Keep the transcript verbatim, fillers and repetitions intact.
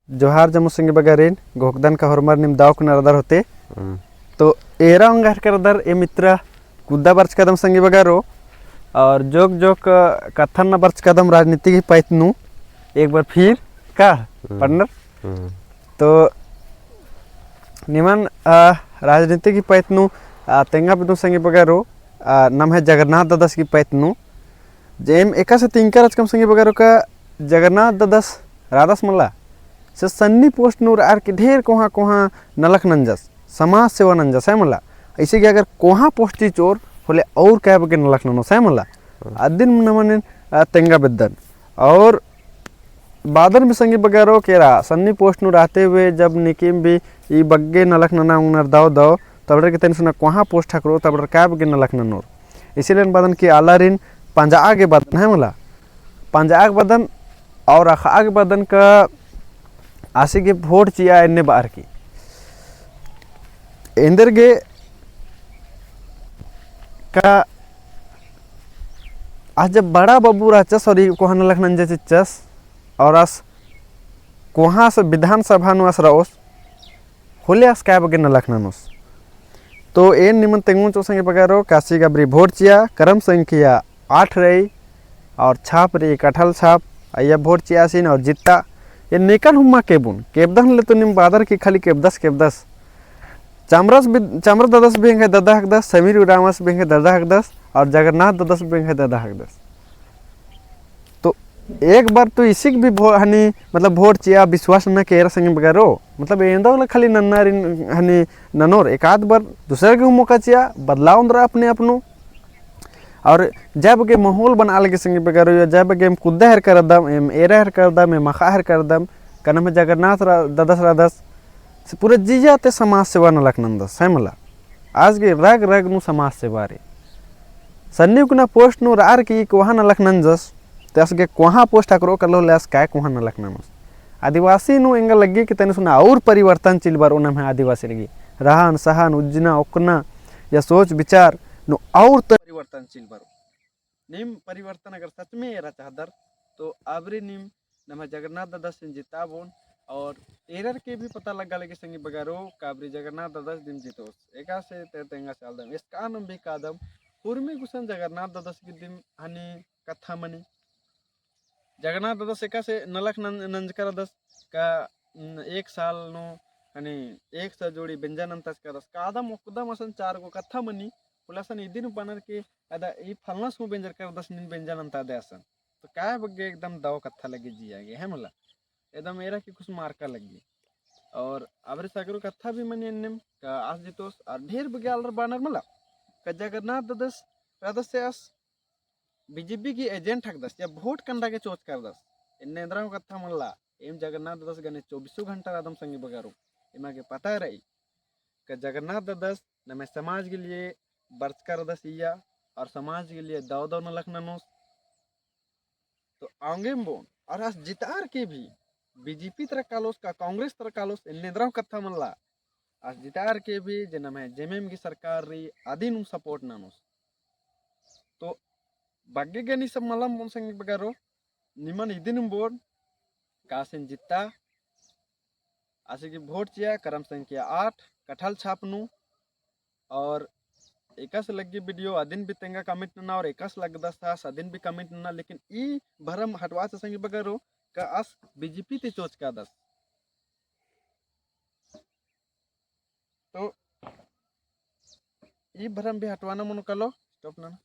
जोहार जम्मो संगी बगरिन, घोखदन का होरमर नीम दव कुना रअदर होते। हम्म। तो एरा ओंगा हेरका रअदर ए मित्रा कुद्दा बरचकादम संगी बगरो, और जोक जोक, अ, कत्थन ना बरचकादम राजनीति की पैत नू, एक बार फिर का, हम्म। Partner? हम्म। तो निमन, अ, राजनीति की पैत नू, अ, तेंगा बेद्दन संगी बगरो, अ, नम्है जगन्नाथ ददस की पैत नू, जे एम एकासे तिंका रहचकम संगी बगरो का जगन्नाथ ददस रअदस मला, से सन्नी post नू रअर की ढेर कोहाँ कोहाँ नलख नंजस, समाज सेवा नंजस है मला। ऐसे कि अगर कोहाँ post चिचोर होले और काय बग्गे नलख ननोस है मला। अदिन नमन, अ, तेंगा बेद्दन। और बादन भी संगी बगरो केरा, सन्नी post नू रहते हुए जब नीकिम भी ई बग्गे नलख नना ओंगनर दव दव, तबड़र के तनी सुना कोहाँ post हकरो, तबड़र काय बग्गे नलख ननोर। इसीलिए बादन कि आलारिन पंजा आगे बादन है मला। पंजा आगे बादन और अख़ा आगे बादन का आसी गे vote चिआ एन्ने बअर की। एन्देर गे का आस जब बड़ा बबू रहचस और ई कोहाँ नलख नंजा चिच्चस और आस कोहाँ से विधानसभा नू आस रओस, होले आस काय बग्गे नलख ननोस। तो एन निमन तेंगोन चिओ संगी बगरो, का आसी गे अबरी vote चिआ, करम संख्या आठ रई और छाप रई कटहल छाप, अइय्या vote चिआसिन और जित्ता। एन नेकन हूँ मा केबोन, केबदन ले तो नीम बादर की खाली केबदस, केबदस। चमरस भी, चमर ददस भी एंग्है ददा हकदस, समीर उराँवस भी एंग्है ददा हकदस, और जगन्नाथ ददस भी एंग्है ददा हकदस। तो एक बार तो इसिक भी भो-, हनी, मतलब, vote चिआ विश्वास नना केरा संगी बगरो, मतलब, एन्दा वाला खाली नन्नारिन हनी ननोर, एकाद बार दूसरा गे हूँ मौका चिआ, बदलाव ओन्द्रा अपने आप नू। और जब गे माहौल बना लगी संगी बगरो, या जब गे एम कुद्दा हेरका रअदम, एम एरा हेरका रअदम, एम अख़ा हेरका रअदम, का नम्है जगन्नाथ रा-, ददस रअदस, से पूरा जिया ती समाज सेवा नलख नंदस, है मला। आस गे रग रग नू समाज सेवा रई। सन्नी कुना post नू रअर की कोहाँ नलख नंजस, ते आस गे कोहाँ post हकरो कलो ले आस काय कोहाँ नलख ननोस। आदिवासी नू एंगा लग्गी कि तनी सुना और परिवर्तन चिलबर ओ नम्है आदिवासी लगी। रहन सहन, उज्जना, ओक्कना, या सोच विचार नू और त-, परिवर्तन चिलबर। नीम परिवर्तन अगर सच में एरा चाहदर, तो अबरी नीम नम्है जगन्नाथ ददसिन जिताबोन, और एरर के भी पता लग्गा लगी संगी बगरो, का अबरी जगन्नाथ ददस दिम जितोस। एकासे ते तेंगा चालदम, एसकानम भी कादम, हुरमी गुसन जगन्नाथ ददस गे दिम हनी कत्था मनी। जगन्नाथ ददस एकासे नलख नन-, नंजका रअदस का, न, एक साल नू हनी एक सौ जोड़ी बेंजा नन्ताचका रअदस। कादम ओक्कदम असन चार गो कत्था मनी, होले असन इदिन बअनर के अदा ई फलनस हूँ बेंजरका रअदस, नीन बेंजा नन्तादय असन। तो काय बग्गे एकदम दव कत्था लग्गी जिया गे, है मला। एकदम एरा की कुछ मारका लग्गी। और अबरी सगरो कत्था भी मनी एन्नेम, का आस जितोस, और ढेर बग्गे आलर बअनर मला। का जगन्नाथ ददस रअदस से आस BJP की agent हकदस, या vote कंडा गे चोचका रअदस। एन्ने एन्दरा हूँ कत्था मल्ला, एम जगन्नाथ ददस गने चौबीसों घंटा रअदम संगी बगरो। एमा गे पता रई, का जगन्नाथ ददस नम्है समाज के लिए बरचका रअदस इया, और समाज के लिए दव दव नलख ननोस। तो औंगेम बओन, और आस जितार के भी, BJP तरा कालोस का कांग्रेस तरा कालोस, एन्ने एन्दरा हूँ कत्था मल्ला। आस जितार के भी जे नम्है जेमेम गे सरकार रई, अदिन हूँ support ननोस। तो बग्गे गनी सब मलम बओन संगी बगरो, निमन इदिन बओन, का आसिन जित्ता, आसी गे vote चिआ, करम संख्या आठ, कटहल छाप नू। और एकासे लग्गी video अदिन भी तेंगा comment नना, और एकासे लग्गदस आस अदिन भी comment नना, लेकिन ई भरम हटवाचा संगी बगरो का आस BJP ती चोचकादस। तो ई भरम भी हटवाना मनो कालो, stop नना।